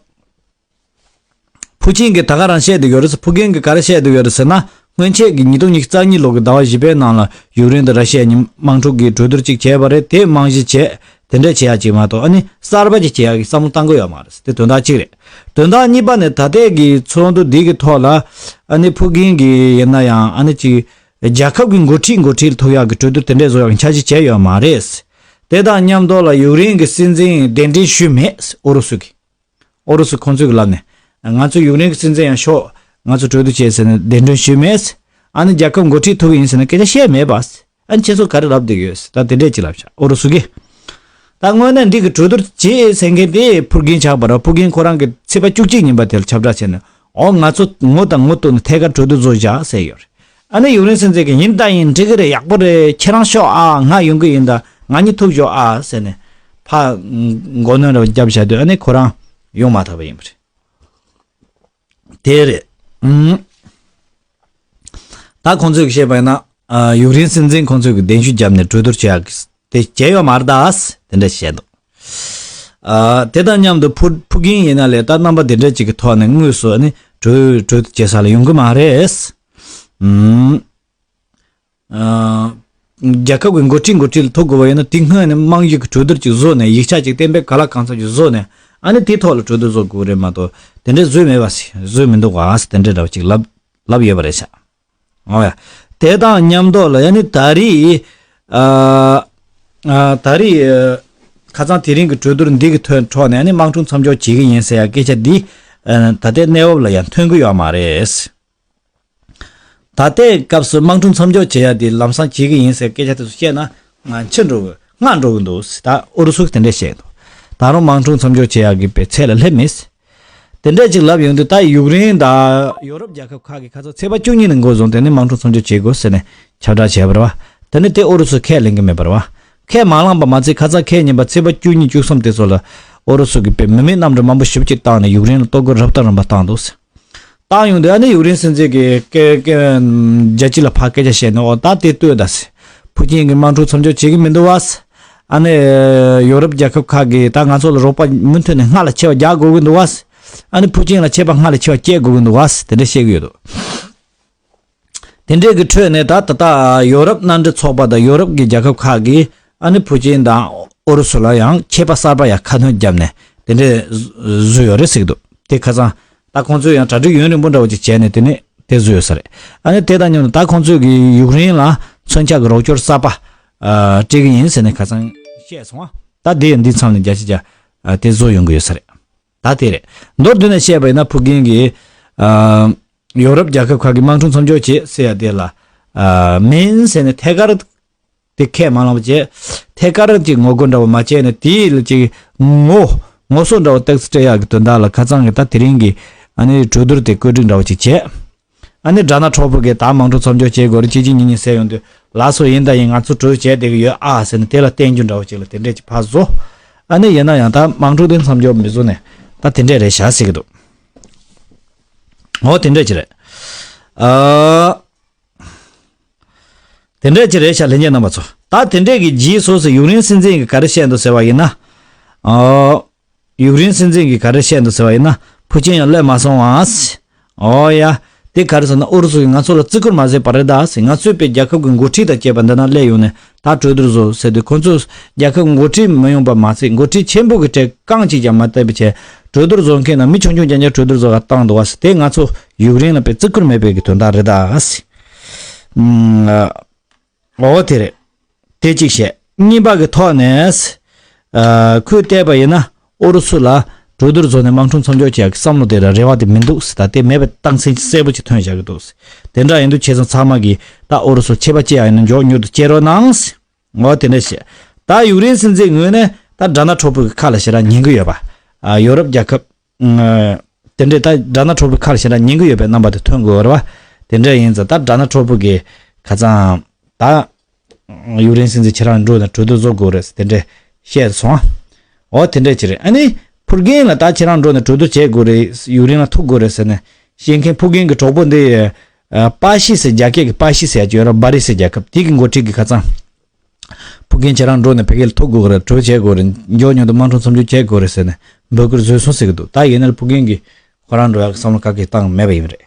ཕུ་ཅིན་གྱིས་ད་ག་རང་བཤད་བསྡད་ཡོད་རེད། ཕུ་ཀིན་གྱིས་ག་རེ་བཤད་བསྡད་ཡོད་རེད་ཟེར་ན། སྔོན་ཆད་ཀྱི་ཉིས་སྟོང་ཉི་ཤུ་རྩ་གཉིས་ལོ་གི་ཟླ་བ་བཞི་པའི་ནང་ལ་ཡུཀ་རེན་དང་ར་ཤི་ཡ་གཉིས་དམག་འཁྲུག་གི་གྲོས་བསྡུར་ཅིག་བྱས་པ་རེད། དེ་རྨང་གཞི་བྱས། དེ་འདྲས་བྱེད་ཡ་ཅིག་མ་གཏོགས་ཨ་ནི་གསར་པ་ཅིག་བྱེད་ཡ་གི་བསམ་བློ་བཏང་གི་ཡོད་མ་རེད། དེ་དོན་དག་གཅིག་རེད། དོན་དག་གཉིས་པ་ནི་ད་ལྟའི་གི་ཚོགས་འདུ་འདི་གི་ཐོག་ལ་ཨ་ནི་ཕུ་ཀིན་གྱིས་ཡིན་ན་ཡང་ཨ་ནི་ཅིག་རྒྱལ་ཁབ་ཀྱི་འགོ་ཁྲིད་འགོ་ཁྲིད་ལ་ཐུག་ཡག་གི་གྲོས་བསྡུར་དེ་འདྲས་བཟོ་ཡག་གི་འཆར་གཞི་བྱས་ཡོད་མ་རེད། དེ་དང་མཉམ་དུ་ལ་ཡུཀ་རེན་གྱི་སྲིད་འཛིན་གདན་འདྲེན་ཞུས་མེད། ཨུ་རུ་སུ་གིས། ཨུ་རུ་སུ་ཁོང་ཚོས་ལབ་ནས། ང་ཚོ་ཡུཀ་རེན་གྱི་སྲིད་འཛིན་ཡང་ཤོག་ང་ཚོ་གྲོས་བསྡུར་བྱེད་ཟེར་ནས་གདན་འདྲེན་ཞུས་མེད། ཨ་ནི་རྒྱལ་ཁབ་འགོ་ཁྲིད་ཐུག་གི་ཡིན་ཟེར་ནས་སྐད་ཆ་བཤད་མེད་པ། ཨ་ནི་ཁྱེད་ཚོ་ག་རེ་ལབ་བསྡད་ཡོད། ད་དེ་འདྲས་ཅིག་ལབ་ཤག་ཨུ་རུ་སུ་གིས། ད་དངོས་གནས་འདི་གི་གྲོས་བསྡུར་བྱེད་ཟེར་མཁན་དེ་ཕུ་ཀིན་ཆགས་པ་རེད། ཕུ་ཀིན་ཁོ་རང་གི་ཚེས་པ་བཅུ་གཅིག་ཉིན་པ་དེ་ལ་ཁྱབ་བསྒྲགས་བྱས་ནས། ཨོ་ང་ཚོ་ངོ་དང་ངོ་བསྟུན་ནས་ཐད་ཀར་གྲོས་བསྡུར་བཟོ་བཞག་ཟེར་ཡོད་རེད། ཨ་ནི་ཡུཀ་རེན་སྲིད་འཛིན་གྱིས་ཡིན་ད་ཡིན། འགྲིག་གི་རེད། ཡག་པོ་རེད། ཁྱེད་རང་ཤོག་ཨ། ང་ཡོང་གི་ཡིན། ད་ང་གཉིས་ཐུག་ཤོག་ཨ་ཟེར་ནས་ཕར་མགོ་གནོན་རེ་བརྒྱབ་བཞག་དུས་ཨ་ནི་ཁོ་རང་ཡོང་མ་ཐུབ་པ་ཡིན་པ་རེད། དེ་རེད། ཨུམ། ད་ཁོང་ཚོས་བཤད་པ་ཡིན་ན། ཨ། ཡུཀ་རེན་སྲིད་འཛིན་ཁོང་ཚོས་གདན་ཞུ་བརྒྱབ་ནས་གྲོས་བསྡུར་བྱེད་ཡག་དེ་བྱས་ཡོད་མ་རེད་ད། དེ་འདྲ་བཤད་འདུག་ཨ། དེ་དང་མཉམ་དུ་ཕུ་ཕུ་ཀིན་ཡིན་ན་ལས་ད་རྣམ་པ་དེ་འདྲ་ཅིག་གི་ཐོག་ནས་དངོས་སུ་ནི་གྲོས་གྲོས་བྱེད་ས་ལ་ཡོང་གི་མ་རེད། ཨུམ། ཨ། རྒྱལ་ཁབ་ཀྱི་འགོ་ཁྲིད་འགོ་ཁྲིད་ལ་ཐུག་དགོས་པ་ཡིན་ན་དེ་སྔོན་ནས་རྨང་གཞི་གི་གྲོས་བསྡུར་ཅིག་བཟོས་ནས་ཡིག་ཆ་ཅིག་གཏན་འབེབས་ག་ལ་གང་འཚམ་ཅིག་བཟོས་ནས་ཨ་ནི་དེའི་ཐོག་ལ་གྲོས་བསྡུར་བཟོ་དགོས་རེད་མ་གཏོགས་དེ་འདྲས་བཟོས་མེད་པ་ཟེར། བཟོས་མི་འདུག་ག་ཟེར་དེ་འདྲས་འདྲ་བ་ཅིག་ལབ་ལབ་ཡོད་པ་རེད་ཤག་ཨོ་ཡ། དེ་དང་མཉམ་དུ་ལ་ཡ་ནི་ད་རེས། ཨ། ཨ། ད་རེས། ཨ། ཁ་སང་དེ་རིང་གི་གྲོས་བསྡུར་འདི་གི་ཐོག་ནས་ཨ་ནི་དམག་འཁྲུག་མཚམས་འཇོག་བྱེད་ཀྱི་ཡིན་ཟེར་ཡ་སྐད་ཆ་འདི། ཨ། ད་ལྟའི་གནས་བབ་ལ་ཡང་ཐོན་གྱི་ཡོད་མ་རེད། ད་ལྟའི་སྐབས་སུ་དམག་འཁྲུག་མཚམས་འཇོག་བྱེད་ཡ་དེ་ལམ་སང་བྱེད་ཀྱི་ཡིན་ཟེར་སྐད་ཆ་དེ་ཚོ་བཤད་ན་ང་འཆི་འགྲོ་གི་སྔ་འགྲོ་གི་འདུག་ད་ཨུ་རུ་སུ་གིས་དེ་འདྲས་བཤད་འདུག་ད་རུང་དམག་འཁྲུག་མཚམས་འཇོག་བྱེད་ཡ་གི་དཔེ་ཚད་ལ་སླེབས་མེད། དེ་འདྲས་ཅིག་ལབ་ཡོང་དུས་ད་ཡུཀ་རེན་དང་ཡོ་རོབ་རྒྱལ་ཁབ་ཁག་གིས་ཁ་སང་ཚེས་པ་བཅུ་གཉིས་ནས་འགོ་བཟུང་དེ་ནས་དམག་འཁྲུག་མཚམས་འཇོག་བྱེད་དགོས་ཟེར་ནས་ཁྱབ་བསྒྲགས་བྱས་པ་རེད་བ། དེ་ནས་དེ་ཨུ་རུ་སུས་ཁས་ལེན་གྱི་མེད་པ་རེད་བ། ཁས་མ་བླངས་པ་མ་ཚད་ཁ་སང་ཁས་ཉིན་པ་ཚེས་པ་བཅུ་གཉིས་བཅུ་གསུམ་དེ་ཚོ་ལ་ཨུ་རུ་སུ་གིས་དཔེ་མི་མེད་གནམ་གྲུ་མང་པོ་ཞེ་པོ་ཅིག་བཏང་ནས་ཡུཀ་རེན་ལ་གཏོར་རྒོལ་རབ་དང་རིམ་པ་བཏང་འདུག་བཏང་ཡོང་དུས་ཨ་ནི་ཡུཀ་རེན་སྲིད་འཛིན་གྱིས་སྐད་སྐད་རྒྱལ་སྤྱི་ལ་ཕར་སྐད་ཆ་བཤད་ནས་ཨོ་ད་དེ་ལྟོས་ད་ཟེར། ཕུ་ཅིན་གྱིས་དམག་འཁྲུག་མཚམས་འཇོག་བྱེད་ཀྱི་མི་འདུག་བ་ཟེར། ཨ་ནི་ཡོ་རོབ་རྒྱལ་ཁབ་ཁག་གིས་ད་ང་ཚོ་ལ་རོགས་པ་མུ་མཐུད་ནས་སྔ་ལ་ཕྱེ་བ་རྒྱག་དགོས་ཀྱི་འདུག་བ་ཟེར། ཨ་ནི་ཕུ་ཅིན་ལ་ཆད་པ་སྔ་ལ་ཕྱེ་བ་བཅད་དགོས་ཀྱི་འདུག་བ་ཟེར་དེ་འདྲ་བཤད་ཀྱི་ཡོད་འདུག་དེ་འདྲས་ཀྱི་ཁྲོད་ནས་ད་ད་ལྟ་ཡོ་རོབ་མནའ་འབྲེལ་ཚོགས་པ་དང་ཡོ་རོབ་ཀྱི་རྒྱལ་ཁབ་ཁག་གིས་ཨ་ནི་ཕུ་ཅིན་དང་ཨུ་རུ་སུ་ལ་ཡང་ཆད་པ་གསར་པ་ཡང་ཁ་སྣོན་བརྒྱབ་ནས་དེ་འདྲས་བཟོས་ཡོད་རེད་ཟེར་གྱི་འདུག་དེ་ཁ་སང་ད་ཁོང་ཚོས་ཡང་གྲ་སྒྲིག་ཡུན་རིང་པོ་འདྲ་བོ་ཅིག་བྱས་ནས་དེ་ནས་ དེ་བཟོས་ཡོད་ས་རེད། ཨ་ནི་དེ་དང་མཉམ་དུ་ད་ཁོང་ཚོས་ཀྱི་ཡུཀ་རེན་ལ་མཚོན་ཆ་གི་རོགས་སྐྱོར་གསར་པ་ཨ་སྤྲད་གི་ཡིན་ཟེར་ནས་ཁ་སང་བཤད་སོང་བ། ད་དེ་འདི་མཚམས་ནས་བརྒྱ་ཆ་བརྒྱ་ཨ་དེ་བཟོ་ཡོང་གི་ཡོད་ས་རེད། ད་དེ་རེད། མདོར་བསྡུས་ནས་བཤད་པ་ཡིན་ན་ཕུ་ཀིན་གྱིས་ཨ་ཡོ་རོབ་རྒྱལ་ཁབ་ཁག་གི་དམག་འཁྲུག་མཚམས་འཇོག་བྱེད་ཟེར་ཡ་དེ་ལ་ཨ་མིན་ཟེར་ནས་ཐད་ཀར་དེ་ཁས་མ་བླངས་པ་བྱས། ཐད་ཀར་གྱི་ངོ་རྒོལ་འདྲ་བོ་མ་བྱས་ནས་དེའི་ལ་ཅིག་ངོ་ངོ་སོ་འདྲ་བོ་ཏོག་ཙམ་སྤྲད་ཡག་གི་དོན་དག་ལ་ཁ་སང་གི་ད་དེ་རིང་གི་ཨ་ནི་གྲོས་བསྡུར་དེ་བཀོད་སྒྲིག་འདྲ་བོ་ཅིག་བྱས། ཨ་ནི་སྒྲ་ནག་གྲོགས་པོ་གིས་ད་དམག་འཁྲུག་མཚམས་འཇོག་བྱེད་དགོས་རེད། གཅིག་གཅིག་གཉིས་གཉིས་ཟེར་ཡོང་དུས་ལགས་སོ་ཡིན་ད་ཡིན་ང་ཚོ་གྲོས་བྱས་བསྡད་ཀྱི་ཡོད་ཨ་ཟེར་ནས་དེ་ལ་བསྟན་རྒྱུ་འདྲ་བོ་ཅིག་ལ་དེ་འདྲས་ཅིག་ཕར་བཟོ། ཨ་ནི་ཡིན་ན་ཡང་ད་དམག་འཁྲུག་དེ་མཚམས་འཇོག་མི་བཟོ་ནས་ད་དེ་འདྲས་རེད་བཞག་ཟེར་གྱི་འདུག་འོ་དེ་འདྲས་ཅིག་རེད། ཨ། དེ་འདྲས་ཅིག་རེད་ཤག་ལྷན་རྒྱས་རྣམ་པ་ཚོ། ད་དེ་འདྲས་ཀྱི་རྗེས་སུ་ཡུཀ་རེན་སྲིད་འཛིན་གྱིས་ག་རེ་བཤད་འདུག་ཟེར་བ་ཡིན་ན། ཨོ། ཡུཀ་རེན་སྲིད་འཛིན་གྱིས་ག་རེ་བཤད་འདུག་ཟེར་བ་ཡིན་ན་ཕུ་ཅིན་ཡང་སླེབས་མ་སོང་ཨ། ཨོ་ཡ། དེ་ག་རེ་ཟེར་ན་ཨུ་རུ་སུ་གིས་ང་ཚོ་ལ་བརྩི་བཀུར་མ་བྱས་པ་རེད་ད་ཟེར། ང་ཚོས་པའི་རྒྱལ་ཁབ་ཀྱི་འགོ་ཁྲིད་དང་བཅས་པ་འདི་ན་སླེབས་ཡོང་ནས་ད་གྲོས་བསྡུར་བཟོ་ཟེར་དུས་ཁོང་ཚོས་རྒྱལ་ཁབ་འགོ་ཁྲིད་མི་ཡོང་པ་མ་ཟད་འགོ་ཁྲིད་ཆེན་པོ་གི་གྲས་རྐང་གཅིག་ཀྱང་མ་བསྡད་པ་བྱས་གྲོས་བསྡུར་བཟོ་མཁན་ན་མི་ཆུང་ཆུང་རྐྱང་རྐྱང་གྲོས་བསྡུར་བཟོ་ག་བཏང་འདུག་བ་ཟེར། དེ་ང་ཚོ་ཡུཀ་རེན་ལ་པའི་བརྩི་བཀུར་མེད་པའི་གི་དོན་དག་རེད་ད། ཨོ་དེ་རེད། དེ་གཅིག་བཤད། གཉིས་པ་གི་ཐོག་ནས་ཨ་ཁོས་བལྟས་པ་ཡིན་ན་ཨུ་རུ་སུ་ལ་གྲོས་བསྡུར་བཟོ་ནས་དམག་འཁྲུག་མཚམས་འཇོག་བྱེད་ཡག་གི་བསམ་བློ་དེ་ར་རེ་བ་དེ་མི་འདུག་ཟེར། ད་དེ་མེད་པའི་རྟགས་མཚན་གསལ་པོ་ཅིག་ཐོན་བཞག་གི་འདུག་ཟེར། དེ་འདྲ་ཡིན་དུས་ཁྱེད་ཚོ་ཚང་མ་གིས་ད་ཨུ་རུ་སུ་ཆད་པ་བཅད་ཡག་ཡིན་ན་མགྱོགས་མྱུར་དུ་བཅད་རོགས་གནང་ཟེར། ངོ་དེ་འདྲ་བཤད། ད་ཡུཀ་རེན་སྲིད་འཛིན་ངོས་ནས་ད་སྒྲ་ནག་གྲོགས་པོ་གི་ཁ་ལ་ཞེ་དྲག་ཉན་གི་ཡོད་པ། ཨ་ཡོ་རོབ་རྒྱལ་ཁབ། ཨ་དེ་འདྲས་ད་སྒྲ་ནག་གྲོགས་པོའི་ཁ་ལ་ཞེ་དྲག་ཉན་གི་ཡོད་པའི་རྣམ་པ་དེ་ཐོན་དགོས་པ་རེད་བ། དེ་འདྲ་ཡིན་ཙང་ད་སྒྲ་ནག་གྲོགས་པོ་གི་ཁ་ཚང་ད་ཡུཀ་རེན་སྲིད་འཛིན་ཁྱེད་རང་འགྲོ་ནས་གྲོས་བསྡུར་བཟོ་དགོས་རེད་ཟེར་དེ་འདྲས་བཤད་སོང་། འོ་དེ་འདྲས་ཅིག་རེད། ཨ་ནི་ཕུར་གན་ལ་ད་ཁྱེད་རང་འགྲོ་ནས་གྲོས་བསྡུར་བྱེད་དགོས་རེད། ཡུཀ་རེན་ལ་ཐུག་དགོས་རེད་ཟེར་ནས་བཤད་མཁན་ཕུར་གན་གི་གྲོགས་པོ་འདི་ཨ་པ་ཤི་ཟེར། རྒྱ་སྐད་ཀྱི་པ་ཤི་ཟེར་ཡ་ཅིག་ཡོད་ར། སྦ་རི་སི་རྒྱལ་ཁབ་དེ་གི་འགོ་ཁྲིད་ཀྱི་ཁ་ཚང་། ཕུར་གན་ཁྱེད་རང་འགྲོ་ནས་བོད་སྐད་ལ་ཐུག་དགོས་རེད། གྲོས་བྱེད་དགོས་རེད། མགྱོགས་མྱུར་དུ་དམག་འཁྲུག་མཚམས་འཇོག་བྱེད་དགོས་རེད་ཟེར་ནས་འབོད་སྐུལ་བཟོས་སོང་ཟེར་གི་འདུག་ད་ཡིན་ནའི་ཕུར་གན་གྱིས་ཁོ་རང་འགྲོ་ཡག་གི་བསམ་བློ་ག་གེ་བཏང་མེད་པ་ཡིན་རེད།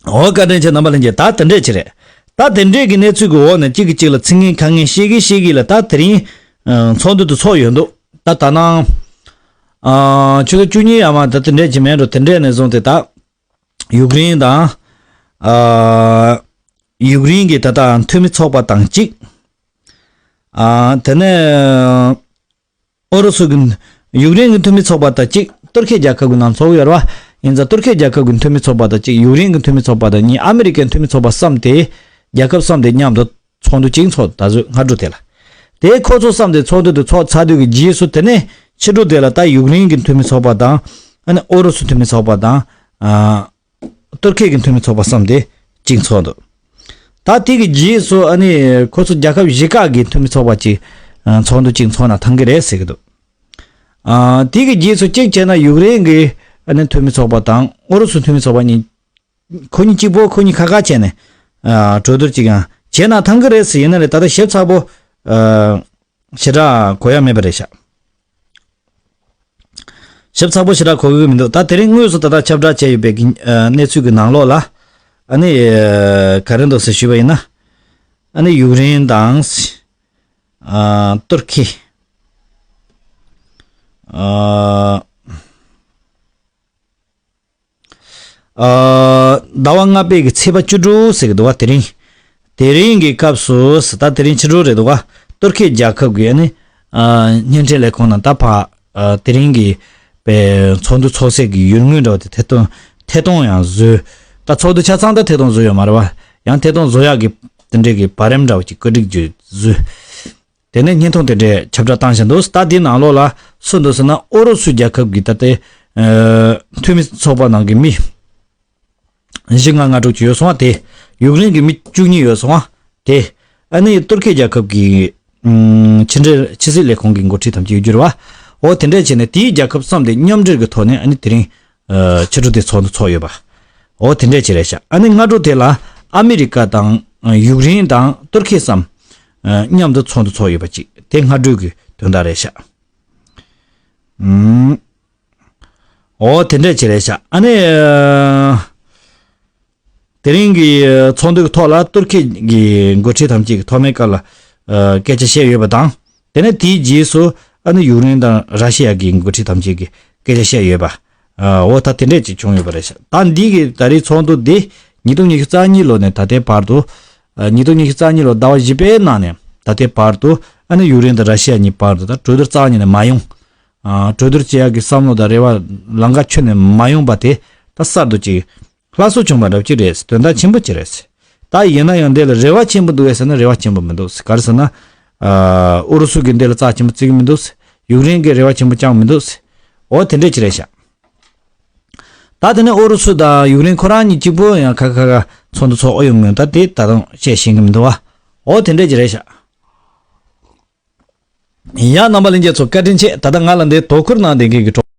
འོ་བཀའ་དྲིན་ཆེ་རྣམ་པ་ལྷན་རྒྱས། ད་དེ་འདྲས་ཅིག་རེད། ད་དེ་འདྲས་ཀྱི་གནས་ཚུལ་གྱི་འོག་ནས་གཅིག་གིས་གཅིག་ལ་ཚིག་ངན་ཁ་ངན་བཤད་གི་བཤད་གི་ལ་ད་དེ་རིང་ཨ་ཚོགས་འདུ་དེ་ཚོགས་ཡོད་འདུག་ད་ད་ནང་ཨ་ཆུ་ཚོད་བཅུ་གཉིས་ཡར་མར་ད་དེ་འདྲས་ཅིག་མེད་འགྲོ། དེ་འདྲས་ནས་བཟུང་སྟེ་ད་ཡུཀ་རེན་དང་ཨ་ཡུཀ་རེན་གྱི་ད་ལྟ་འཐུས་མི་ཚོགས་པ་དང་གཅིག་ཨ་དེ་ནས་ཨུ་རུ་སུ་གི་ཡུཀ་རེན་གྱི་འཐུས་མི་ཚོགས་པ་དང་གཅིག་ཏུར་ཁེ་རྒྱལ་ཁབ་ཀྱི་ནང་ཚོགས་ཡོད་རེད་བ། ཡིན་ཙང་ཏུར་ཁེ་རྒྱལ་ཁབ་ཀྱི་འཐུས་མི་ཚོགས་པ་དང་གཅིག་ཡུཀ་རེན་གྱི་འཐུས་མི་ཚོགས་པ་དང་གཉིས། ཨ་མི་རི་ཀའི་འཐུས་མི་ཚོགས་པ་གསུམ་དེ་རྒྱལ་ཁབ་གསུམ་དེ་མཉམ་དུ་ཚོགས་འདུ་གཅིག་ཚོགས། ད་གཟོད་སྔ་དྲོ་དེ་ལ། དེ་ཁོ་ཚོ་གསུམ་དེ་ཚོགས་འདུ་དེ་ཚོགས་ཚར་དུས་ཀྱི་རྗེས་སུ་དེ་ནས་ཕྱི་དྲོ་དེ་ལ་ད་ཡུཀ་རེན་གྱི་འཐུས་མི་ཚོགས་པ་དང་ཨ་ནི་ཨུ་རུ་སུ་འཐུས་མི་ཚོགས་པ་དང་ཨ། ཏུར་ཁེ་གི་འཐུས་མི་ཚོགས་པ་གསུམ་དེ་གཅིག་ཚོགས་འདུག་ད་དེ་གི་རྗེས་སུ་ཨ་ནི་ཁོ་ཚོ་རྒྱལ་ཁབ་བཞི་ཀ་གི་འཐུས་མི་ཚོགས་པ་གཅིག་ཚོགས་འདུ་གཅིག་ཚོགས་ན་ཐང་གི་རེད་ཟེར་གི་འདུག་ཨ་དེ་གི་རྗེས་སུ་གཅིག་བྱས་ན་ཡུཀ་རེན་གི་ཨ་ནི་འཐུས་མི་ཚོགས་པ་དང་ཨུ་རུ་སུ་འཐུས་མི་ཚོགས་པ་གཉིས་ཁོ་གཉིས་གཅིག་པོ་ཁོ་གཉིས་ཁ་ཁ་བྱས་ནས་ཨ་གྲོས་བསྡུར་གཅིག་ཡང་བྱས་ན་ཐང་གི་རེད་ཟེར། ཡིན་ན་ལས་ད་ལྟ་ཞིབ་ཚགས་པོ་ཨ། ཞེ་དྲག་གོ་ཡ་མེད་པ་རེད་ཤག་ཞིབ་ཚགས་པོ་ཞེ་དྲག་གོ་གི་མི་འདུག་ད་དེ་རིང་དངོས་སུ་ད་ལྟ་ཁྱབ་བསྒྲགས་བྱས་ཡོད་པའི་གི་ཨ་གནས་ཚུལ་གྱི་ནང་ལོགས་ལ་ཨ་ནི་ཨ་ག་རེ་འདུག་ཟེར་ཞུས་པ་ཡིན་ན། ཨ་ནི་ཡུཀ་རེན་དང་ཨ་ཏུར་ཁེ་ཨ། ཨ་ཟླ་བ་ལྔ་པའི་གི་ཚེས་པ་བཅུ་དྲུག་ཟེར་གི་འདུག་བ། དེ་རིང་། དེ་རིང་གི་སྐབས་སུ་ད་དེ་རིང་ཕྱི་དྲོ་རེད་འདུག་བ། ཏུར་ཁེ་རྒྱལ་ཁབ་ཀྱི་ཨ་ནི་ཨ་བརྙན་འཕྲིན་ལས་ཁུངས་ནང་ད་ཕ་ཨ་དེ་རིང་གི་པའི་ཚོགས་འདུ་ཚོགས་སའི་གི་ཡུལ་དངོས་འདྲ་བ་དེ་ཐད་གཏོང་ཐད་གཏོང་ཡང་བཟོས། ད་ཚོགས་འདུ་ཆ་ཚང་ད་ཐད་གཏོང་བཟོས་ཡོད་མ་རེད་བ། ཡང་ཐད་གཏོང་བཟོ་ཡག་གི་དེ་འདྲའི་གི་བར་རིམ་འདྲ་བ་ཅིག་བཀོད་སྒྲིག་བཟོས། དེ་ནས་བརྙན་ཐུང་དེ་འདྲས་ཁྱབ་བསྒྲགས་བཏང་བཞིན་འདུག་ད་འདིའི་ནང་ལོགས་ལ་སུ་འདུག་ཟེར་ན་ཨུ་རུ་སུ་རྒྱལ་ཁབ་ཀྱི་ད་ལྟའི་ཨ་འཐུས་མི་ཚོགས་པ་ནང་གི་མི་བཞི་ལྔ་ལྔ་དྲུག་ཅིག་ཡོད་སོང་བ་དེ། ཡུཀ་རེན་གྱི་མི་བཅུ་གཉིས་ཡོད་སོང་བ་དེ། ཨ་ནི་ཏུར་ཁེ་རྒྱལ་ཁབ་ཀྱི་ཨ་ཕྱི་འབྲེལ་ཕྱི་སྲིད་ལས་ཁུངས་ཀྱི་འགོ་ཁྲིད་ཐམས་ཅད་ཡོད་རྒྱུ་རེད་བ། འོ་དེ་འདྲས་བྱས་ནས་དེའི་རྒྱལ་ཁབ་གསུམ་དེ་མཉམ་འབྲེལ་གྱི་ཐོག་ནས་ཨ་ནི་དེ་རིང་ཨ་ཕྱི་དྲོ་དེ་ཚོགས་འདུ་ཚོགས་ཡོད་པ། འོ་དེ་འདྲས་ཅིག་རེད་ཤག་ཨ་ནི་སྔ་དྲོ་དེ་ལ་ཨ་མི་རི་ཀ་དང་ཡུཀ་རེན་དང་ཏུར་ཁེ་གསུམ་མཉམ་དུ་ཚོགས་འདུ་ཚོགས་ཡོད་པ་ཅིག་དེ་སྔ་དྲོའི་གི་དོན་དག་རེད་ཤག་ཨུམ། འོ་དེ་འདྲས་ཅིག་རེད་ཤག་ཨ་ནི། དེ་རིང་གི་ཚོགས་འདུའི་ཐོག་ལ་ཏུར་ཁེ་གི་འགོ་ཁྲིད་ཐམས་ཅད་ཀྱིས་ཐོག་མའི་སྐབས་ལ་ཨ་སྐད་ཆ་བཤད་ཡོད་པ་དང་། དེ་ནས་དེའི་རྗེས་སུ་ཨ་ནི་ཡུཀ་རེན་དང་ར་ཤི་ཡ་གི་འགོ་ཁྲིད་ཐམས་ཅད་ཀྱིས་སྐད་ཆ་བཤད་ཡོད་པ། འོ་ད་དེ་འདྲས་ཅིག་བྱུང་ཡོད་པ་རེད་ཤག་ད་འདི་གི་ད་རེས་ཚོགས་འདུ་འདི་ཉིས་སྟོང་ཉི་ཤུ་རྩ་གཉིས་ལོ་ནས་ད་ལྟའི་བར་དུ། ཉིས་སྟོང་ཉི་ཤུ་རྩ་གཉིས་ལོ་ཟླ་བ་བཞི་པའི་ནང་ནས་ད་ལྟའི་བར་དུ་ཨ་ནི་ཡུཀ་རེན་དང་ར་ཤི་ཡ་གཉིས་བར་དུ་ད་གྲོས་བསྡུར་རྩ་བ་ཉིད་ནས་མ་ཡོང་། གྲོས་བསྡུར་བྱེད་ཡག་གི་བསམ་བློ་དང་རེ་བ་ལམ་ཁ་ཁྱོན་ནས་མ་ཡོང་པ་དེ་ད་གསར་དུ་ཅིག་སླར་གསོ་བྱུང་བ་འདྲ་པོ་ཅིག་རེད། དོན་དག་ཆེན་པོ་ཅིག་རེད། ད་ཡིན་ན་ཡང་འདི་ལ་རེ་བ་ཆེན་པོ་འདུག་གས་ཟེར་ན་རེ་བ་ཆེན་པོ་མི་འདུག་ག་རེ་ཟེར་ན། ཨུ་རུ་སུ་གིས་འདི་ལ་རྩ་ཆེན་པོ་བརྩི་གི་མི་འདུག་ཡུཀ་རེན་གྱིས་རེ་བ་ཆེན་པོ་བཅངས་མི་འདུག་འོ་དེ་འདྲས་ཅིག་རེད་ཤག་ད་དེ་ནས་ཨུ་རུ་སུ་དང་ཡུཀ་རེན་ཁོ་རང་གཉིས་གཅིག་པོ་ཡང་ཁ་ཁ་ཁ་ཚོགས་འདུ་ཚོགས་ཨེ་ཡོང་མིན་ད་དེ་ད་དུང་བཤད་ཤེས་གི་མི་འདུག་བ། འོ་དེ་འདྲས་ཅིག་རེད་ཤག་ཡ་རྣམ་པ་ལྷན་རྒྱས་ཚོ་བཀའ་དྲིན་ཆེ། ད་ལྟ་ང་ལ་འདི་དོ་ཁུར་གནང་བསྡད་མཁན་གྱི་གྲོགས།